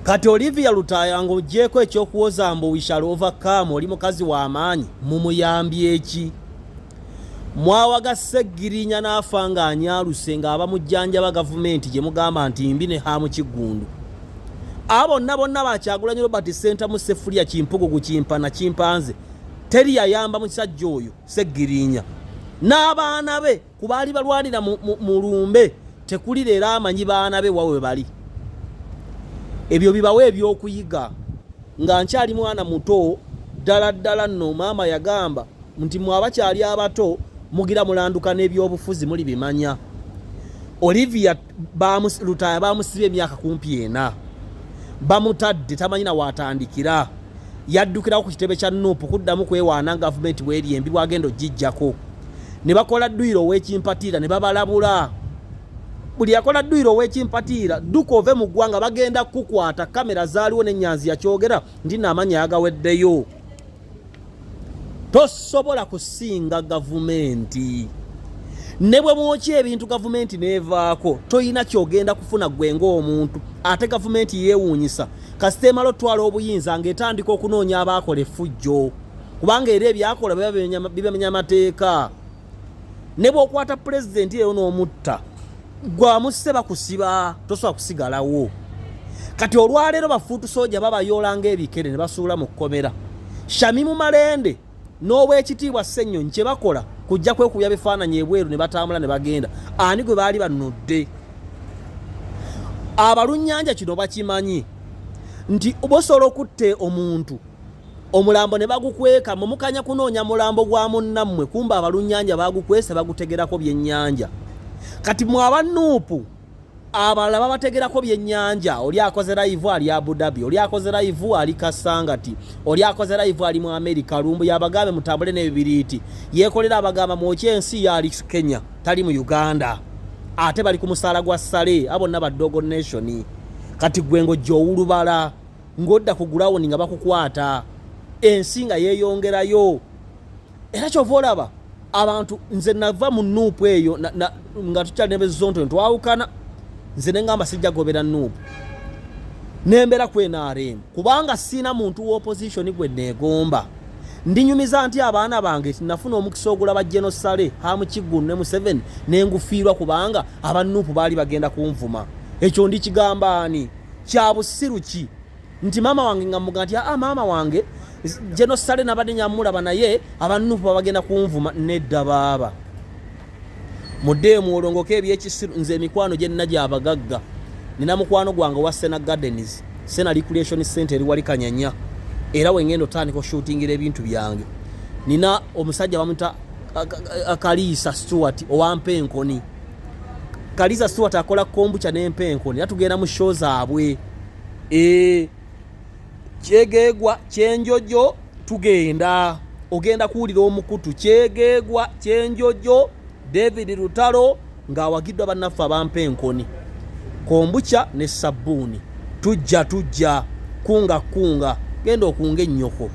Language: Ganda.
Kati Olivia Lutaaya ng'oggyeeko ekyokuwoza mbu we shall overcome, oli mukazi w'amaanyi, mumuyambye ki? Mwawaga Ssegirinya n'afa ng'anyaaluse ng'abamujjanjaba gavumenti gye mugamba nti mbi ne Hamu Kiggundu. Abo bonna bonna ba Kyagulanyi Robert Ssentamu Ssefuliya Kimpugugu Kimpana Kimpanze teri yayamba musajja oyo Ssegirinya n'abaana be ku baali balwanira mu lumbe tekuli leero amanyi baana be wawe bali. Ebyo bibawe ebyokuyiga. Nga nkyali mwana muto ddala ddala nno maama yagamba nti mwe abakyali abato mugira mulanduka n'ebyobufuzi muli bimanya. Olivia Lutaaya bamusibye emyaka kumpi ena, bamutadde tamanyi na waatandikira. Yaddukirawo ku kitebe kya Nup kuddamu kwewaana gavumenti bweri embi bwagenda ogijjako. Ne bakola dduyiro ow'ekimpatiira ne babalabula. Buli yakola dduyiro ow'ekimpatiira dduka ove mu ggwanga bagenda kukukwata. Kamera zaaliwo ne Nyanzi yakyogera nti n'amannya yagaweddeyo. Tosobola kusinga gavumenti ne bwe mwokya ebintu gavumenti n'evaako toyina kyogenda kufuna ggwe ng'omuntu. Ate gavumenti yeewuunyisa kasita emala otwala obuyinza ng'etandika okunoonya abaakola effujjo, kubanga era ebyakola biba bimenya mateeka. Ne bw'okwata pulezidenti leero n'omutta gwamusse bakusiba, tosobola kusigalawo. Kati olwaleero bafuutu soja babayoola ng'ebikere ne basuula mu kkomera. Shamimu Malende n'owekitiibwa Ssennyonyi kye bakola kujja kwekubya bifaananyi ebweru ne batambula ne bagenda. Ani gwe baali banunudde? Abalunnyanja kino bakimanyi nti bosobola okutta omuntu omulambo ne bagukweka, mwe mukanya kunoonya mulambo gwa munnammwe, kumbe abalunnyanja bagukwese bagutegerako byennyanja. Kati mwe aba Nuupu abalala babategerako byennyanja, oli akoze live ali Abu Dhabi, oli akoze live ali Kasangati, oli akoze live ali mu Amerika. Lumbu yabagambe mutambule n'ebibiriiti, yeekolera abagamba mwokye ensi, yaali Kenya tali mu Uganda, ate bali ku musaala gwa Sale, abo bonna ba Dogo Nation. Kati gwe ng'ojja owulubala ng'odda ku gulawuni nga bakukwata, ensi nga yeeyongerayo. Era kyova olaba abantu, nze nava mu Nuupu eyo nga tukyali ne bezonto ntwawukana, nze ne ngamba sijja gobera Nuupu nembeera ku NRM kubanga siina muntu wa opposition gwe neegomba. Ndinyumiza nti abaana bange nafuna omukisa ogulaba General Saleh Hamu Kiggundu ne Museveni nengufiirwa kubanga aba Nuupu baali bagenda kunvuma. Ekyo ndikigamba ani? Kya busiru ki nti maama wange nga muga nti aa maama wange General Saleh nabadde nyamulaba naye aba Nuupu babagenda kunvuma. Nedda baaba, muddeemu olongoke ebyekisiru. Nze emikwano gye nina gy'abagagga. Nina mukwano gwange owa Sena Gardens, Sena Recreation Center eri wali Kanyanya, era wengenda otandika oshootingira ebintu byange. Nina omusajja bamuta Kaliisa Stewart owampa enkoni. Kaliisa Stewart akola kombucha n'empa enkoni, era tugenda mu show zaabwe. Kyegeegwa kyenjojo tugenda, ogenda kuwulira omukutu kyegeegwa kyenjojo David Lutalo ng'awagiddwa bannaffe abampa enkoni, kombucha ne sabbuuni. Tujja tujja kunga kunga, genda okunga ennyoko.